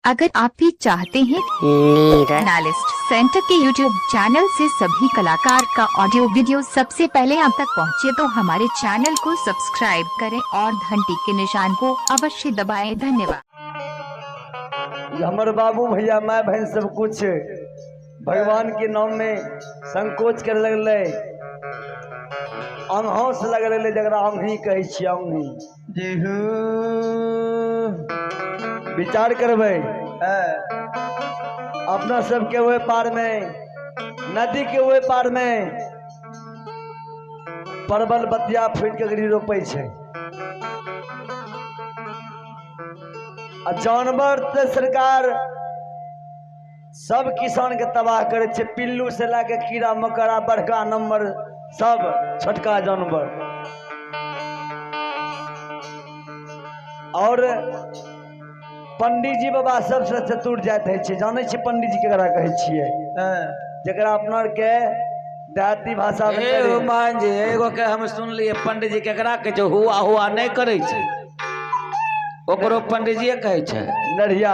अगर आप भी चाहते हैं एनालिस्ट सेंटर के YouTube channel से सभी कलाकार का ऑडियो वीडियो सबसे पहले आप तक पहुंचे तो हमारे चैनल को सब्सक्राइब करें और घंटी के निशान को अवश्य दबाएं। धन्यवाद। हमारे बाबू भैया माय बहन सब कुछ भगवान के नाम में संकोच कर लगल, अंगहौस लग रहे जरा अंगी कहै छी अंगी जी। विचार करबै अपना सबके ओहि पार में, नदी के ओहि पार में परवल बतिया फूट के गरी रोपै छै आ जानवर तऽ सरकार सब किसान के तबाह करै छै। पिल्लू से लए के कीड़ा मकोड़ा बड़का नंबर सब छोटका जानवर। और पंडित जी बाबा सबसे चतुर जात है छै। जानै छी पंडित जी केकरा कहै छियै? जकरा अपना के देहाती भाषा में मान जी एगो के हम सुनलिए पंडित जी केकरा कहै छै, हुआ हुआ नहीं करै छै, ओकरो पंडित जी कहै छै नढ़िया।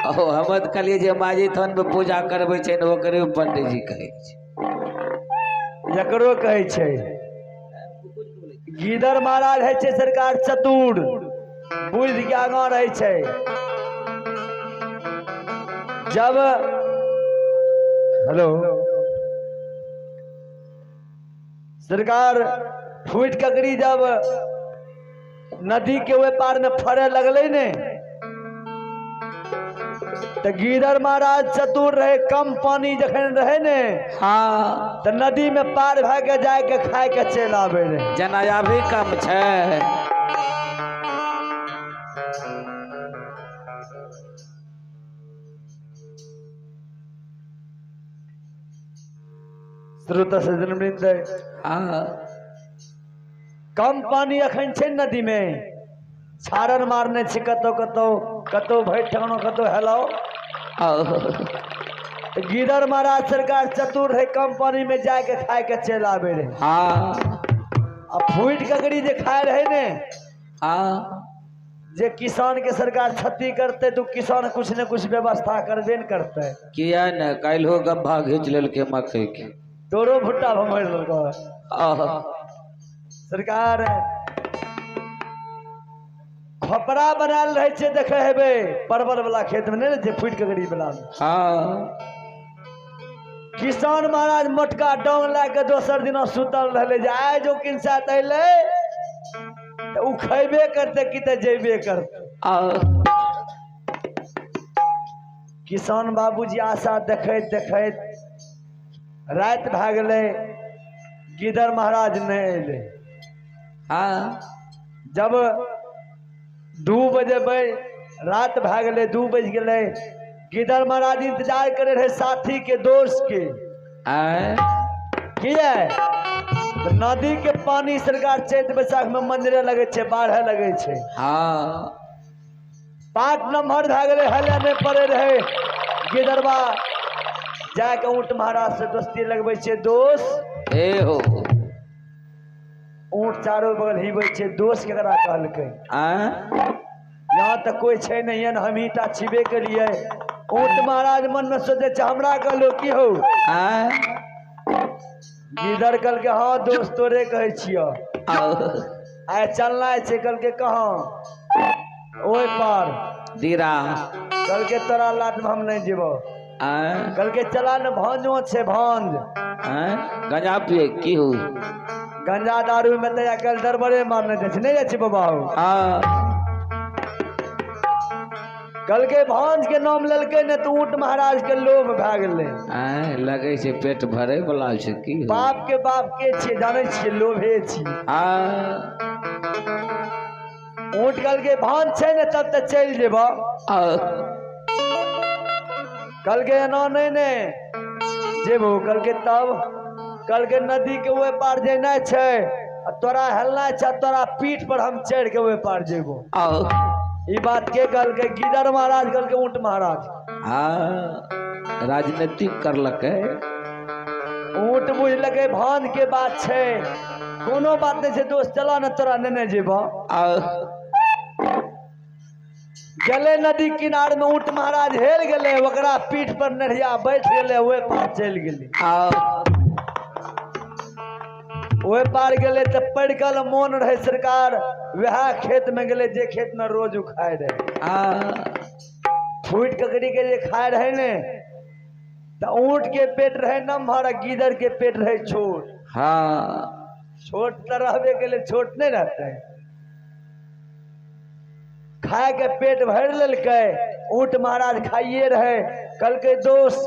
ओ हम तऽ कहलियै जे माजी थान में पूजा करबै छै ने ओकरे पंडित जी कहै छै, जकरो कहै छै। गिदर महाराज है छै सरकार चतुर, बुद्धि के आगाँ रहै छै। जब हेलो सरकार फूट ककड़ी जब नदी के ओहि पार में फड़े लगले ने तो गिदर महाराज चतुर रहे, कम पानी जखन रहे ने हाँ तो नदी में पार भए के जाय के खाय के चलि आबे रहे। जना अभी कम छै। श्रोता सज्जन वृंद, हाँ कम पानी अखन छै नदी में, छारन मारने छै कतौ कतौ, कतौ भरि ठेकनो कतौ हेलो। गिदर महाराज सरकार चतुर रहे, कम पानी में जाके खाय के चलि आबे रहे। हाँ आ फूट ककड़ी जे खाय रहे ने हाँ जे किसान के सरकार क्षति करते तो किसान कुछ ने कुछ व्यवस्था करबे न करते। किया ने काल्हो गब्भा घींच लेलकै मकई के, तोरो भुट्टा भमरि लेलको। सरकार खोपड़ा बनायल रहे छै, देखे हेबै परवल वाला खेत में नहीं रहे छै फूट ककड़ी वाला में। हाँ किसान महाराज मोटका डांग लए के दोसर दिना सुतल रहले जे आइ जो किनसात अयलै तऽ ओ खैबे करतै कि तऽ जेबे करतै। किसान बाबूजी आशा देखैत देखैत राति भए गेलै, गिदर महाराज नहि अयलै। हाँ जब 2 बजे रात भए गेलै, 2 बज गेलै, गिदर महाराज इंतजार करे रहे साथी के दोस्त के। किया नदी के पानी सरकार चैत बैसाख में मंजरे लगे छै, बाढ़े लगे छै। हाँ 5 नंबर भए गेलै, हेले नहीं पड़े रहे। गिदरबा जाके ऊँट महाराज से दोस्ती लगबै छै, दोस्त ए हो। ऊँट चारो बगल हिबै छै, दोस्त केकरा कहलकै? यहाँ तऽ कोई छै नहीं, हम ही टा छिबे के लिए। ऊँट महाराज मन में सोचे छै हमरा कहलो की हो? गिदर कहलकै हाँ दोस्त तोरे कहै छियौ, आइ चलना छै। कहलकै कहाँ? ओहि पार दीरा। कहलकै तोरा लाट में हम नहीं जेबौ। कहलकै चला ने, भांजो छै भांज। गंजा पिए की हो? गंजा दारू में तऽ आइ काल्हि दरबरे मारने जाइ छै, नहीं जाइ छै बाबा? कहलकै भांज के नाम लेलकै ने तऽ ऊँट महाराज के लोभ भए गेलै। लगै छै पेट भरे वाला छै की? बाप के बाप के छियै जानै छियै, लोभे छियै। ऊँट कहलकै भांज छै ने तब तऽ चलि जेबऽ। कहलकै एना नहि ने जेबो। कहलकै तब? कहलकै नदी के ओहि पार जेनाइ छै आ तोरा हेलनाइ छै, तोरा पीठ पर हम चढ़ि के ओहि पार जेबो। ई बात के कहलकै? गिदर महाराज कहलकै ऊँट महाराज। हाँ राजनीतिक करलकै। ऊँट बुझलकै भांज के बात छै, कोनो बात नहीं छै दोस्त, चला ने तोरा नेने जेबो। गेलै नदी किनार में ऊँट महाराज हेल गेलै, ओकरा पीठ पर नढ़िया बैठ गेलै, ओहि पार चलि गेलै। ओहि पार गेलै तऽ पड़िकल मोन रहै सरकार, वएह खेत में गेलै जे खेत में रोज उ खाय रहै। फूटि ककड़ी के जे खाय रहै ने, तऽ ऊँट के पेट रहै नमहर आ गीदड़ के पेट रहै छोट। हाँ छोट तऽ रहबे केलै, छोट नहि रहतै। खाय के पेट भरि लेलकै, ऊँट महाराज खाइए रहे। कहलकै दोस्त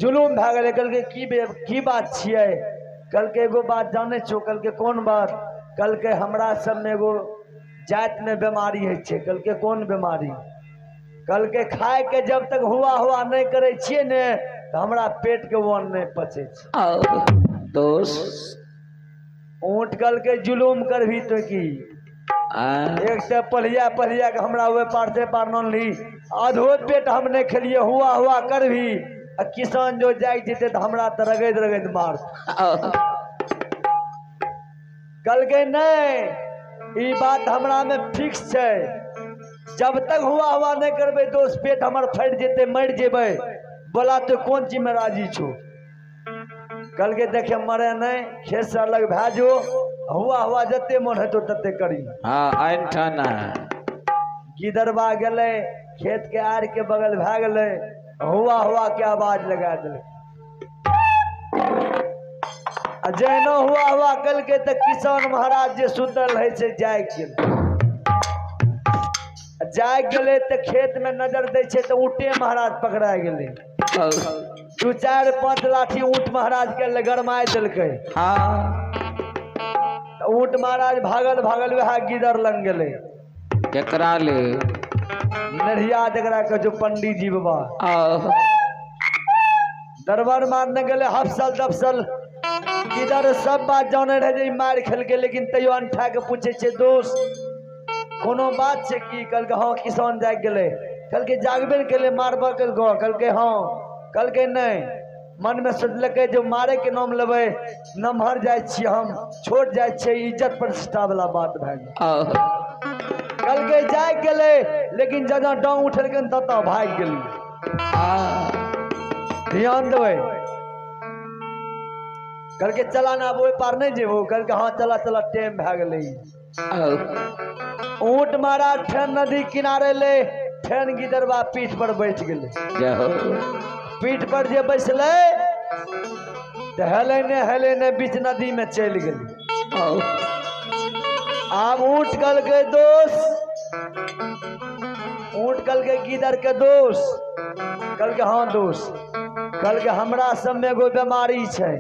जुलूम भए गेलै। कहलकै की बात छियै? कहलकै एगो बात जानै छौ। कहलकै कोन बात? कहलकै हमरा सबमे एगो जातिमे बीमारी होइ छै। कहलकै कोन बीमारी? कहलकै खाय के जब तक हुआ हुआ नहि करै छियै ने तऽ हमरा पेट के अन्न नहि पचै छै। दोस्त ऊँट कहलकै जुलूम करबही तो की? एक से पलिया पलिया के हमरा ओहि पार से पार ननली, आधो पेट हम नहि खेलिए, हुआ हुआ करबही आ किसान जो जाग जेतै तऽ हमरा तऽ रगैद रगैद मार। कहलकै नहि, ई बात हमरा में फिक्स छै, जब तक हुआ हुआ नहि करबै दोस्त पेट हमर फटि जेतै, मरि जेबै। बोला तो कोन चीज में राजी छो? कहलकै देखे मरे नहि, खेत से अलग भए जो, हुआ हुआ जते मन हेतौ तते करी। हाँ ऐंठना। गिदरबा गेलै, खेत के आड़ के बगल भए गेलै, हुआ हुआ के आवाज लगा देलकै। आ जहनो हुआ हुआ कलकै तऽ किसान महाराज जे सुतल रहै छै जागि गेलै। जागि गेलै तऽ खेत में नजर दै छै तऽ ऊँटे महाराज पकड़ा गेलै। 2 4 5 लाठी ऊँट महाराज के गरमाय देलकै। हाँ ऊँट महाराज भागल भागल वएह गिदड़ लग गेलै। केकरा ले? नढ़िया जकरा कहै छौ पंडीजी जी बाबा। दरबार मारने गेलै, हफसल दफसल गिदड़ सब बात जानै रहै जे ई मारि खेलकै, लेकिन तैयो अनठा के पूछै छै दोस्त कोनो बात छै की? कहलकै हँ किसान जागि गेलै। कहलकै जागबे ने केलै, मारबऽ केलकै? कहलकै हँ। कहलकै नहि। मन में सोचलकै जो मारे के नाम लेबै, नमहर जाइ छियै हम, छोट जाइ छियै, इज्जत प्रतिष्ठा वाला बात भए गेल। कहलकै जागि गेलै, लेकिन जहाँ डाँग उठेलकै ततऽ भागि गेलियै। ध्यान देबै। कहलकै चला ना, आब ओहि पार नहि जेबो। कहलकै हँ चला चला, टाइम भए गेलै। ऊँट महाराज फेर नदी किनारे ले, फेर गिदरबा पीठ पर बैठ गेलै। पीठ पर जे बैसलै तऽ हेलै ने हेलै ने बीच नदी में चलि गेलै। आब ऊँट कहलकै दोस्त, ऊँट कहलकै गिदड़ के दोस्त। कहलकै हँ दोस्त। कहलकै हमरा सबमे एगो बीमारी छै।